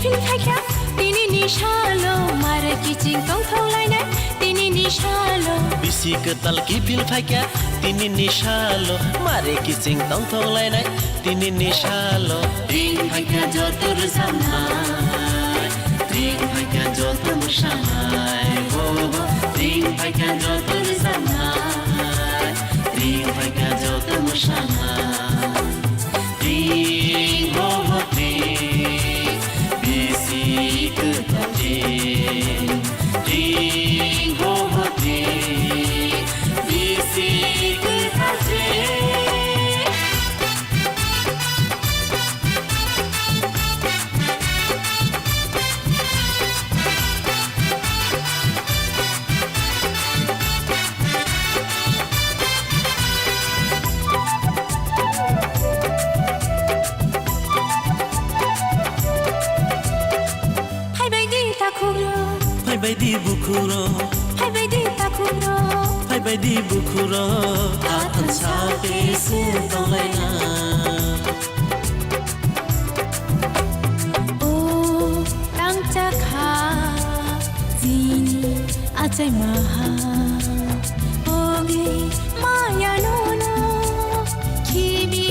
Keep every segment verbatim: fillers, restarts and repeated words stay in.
Phil phaikha tinini salo, mare kiching tongthok lainai tinini salo. Bisi kwtal kiphil phaikha tinini salo, mare kiching tongthok lainai tinini salo. Ring phaikha joto rwchapnai, ring phaikha joto mwsanai, ho ho. Ring phaikha joto rwchapnai, ring phaikha joto mwsanai. Ding ho ho ding, bisi kwtal ding. Ding ho ho ding, bisi kwtal ding. Phaibai di takhukrok. Phaibai di bukhukrok. Phaibai di takhukrok. Phaibai di bukhukrok. Athan sa tei se tonglaina. O tangcha kha chini achai maha, ogi maya nono, khibi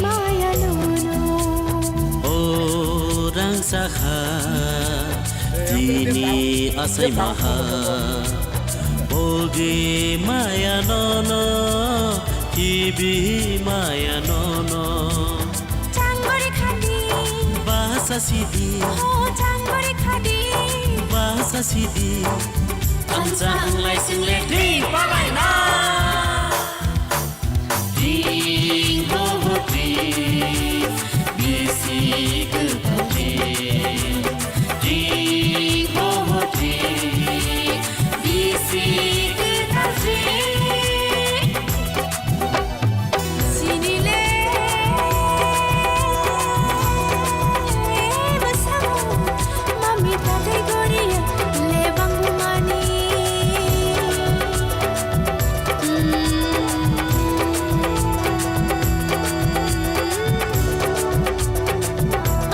maya nono. O rangsa kha chini achai maha, ogi maya nono, khibi maya nono. Changbari khadi. Bahasa sidi. Oh, changbari khadi. Bahasa sidi. Amsa ang lai sing le ding palai na. Ding ho ho ding. Bisi kwtal ding. Ding ho ho ding. Bisi kwtal ding. Sinile bwsamo mami tatwi goriya lebang bumani.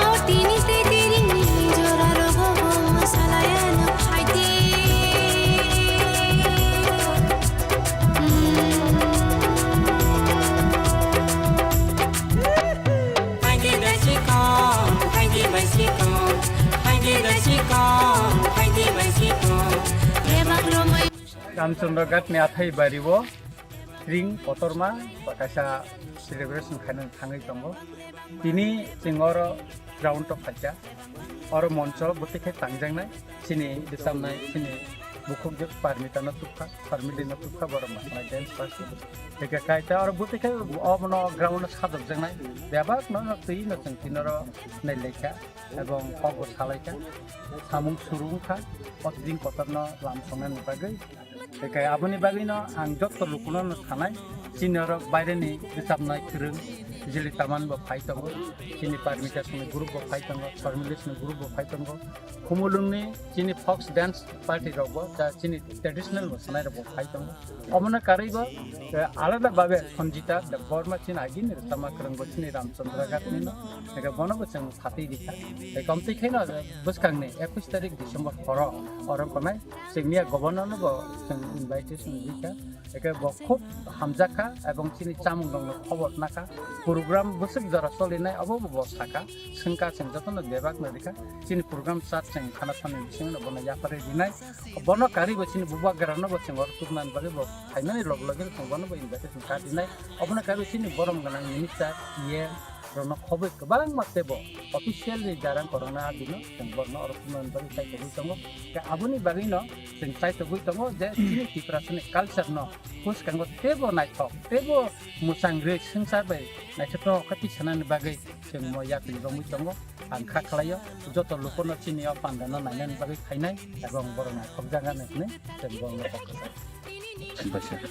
O tini tei tiringni jora rogo bo mwsalaiyano phaidi. Phaidi bai sikong, phaidi bai sikong, phaidi bai sikong, phaidi bai sikong. Bebak romwi. Ramchandra Ghat ni athai bari o ring kotorma ba kaisa celebration khaina thangwi tongo. Tini chwng oro ground o phaikha. Oro moncho bwtwi khe tangjaknai chini bwchamnai chini bukhuk je Parmita no tukha, Parmita no tukha borok mwsai dance party. Eke kaita oro bwtwi khe obono ground o sajokjaknai. Bebak no twi no chwng tini oro nailaikha ebong kok bo salaikha. Samung suru wngkha o ring kotor no lam songnani bagwi. Eke aboni bagwino ang jotto lukuno no sanai, chini oro baireni bwchamnai kwrwng Jili Taman bo phai tongo, chini Parmita songni group bo phai tongo, Sormilis ni group bo phai tongo, Khumulwngni chini folk dance party rok bo, ja chini traditional mosanai rok bo phai tongo. Omono karwi bo, eh, alada babe Sanjita Debbarma chini agini rwchapma kwrwng bo chini Ramchandra Ghat ni no, eke bono bo chwng phatwi rikha. Eke omtwi khe no bwskangni ekush tarik December horo oro tongnai. Chwngni a governor no bo chwng invitation rikha, eke bo khub hamjakha ebong chini chamung rok no khobor nakha, program bwswk jora cholinai obo bo bo sakha, swngkha chwng jotono bebak no rikha, chini program chart chwng khana thani bising no bono yapharwi rinai, bono karwi bo chini bubagra no bo chwng oro tubunani bagwi bo phaimani log loge chwng bono bo invitation card rinai, obono karwi chini borom gwnang minister, E M, rokno khobwi kwbangma teibo officially jarang korokna adino chwng borokno oro phunuknani bagwi chaitogwi tongo. Khe aboni bagwino chwng chaitogwi tongo je chini Tiprasani culture no bwskango teibo naithok, teibo mwchang rwi swngchar bai naithotok khe tisanani bagwi chwng mo yapri romwi tongo. Ang kha khlaio joto lukuno chini o pandano nainani bagwi phainai ebong borok naithokjaknani hwnwi chwng borokno kok kwchai.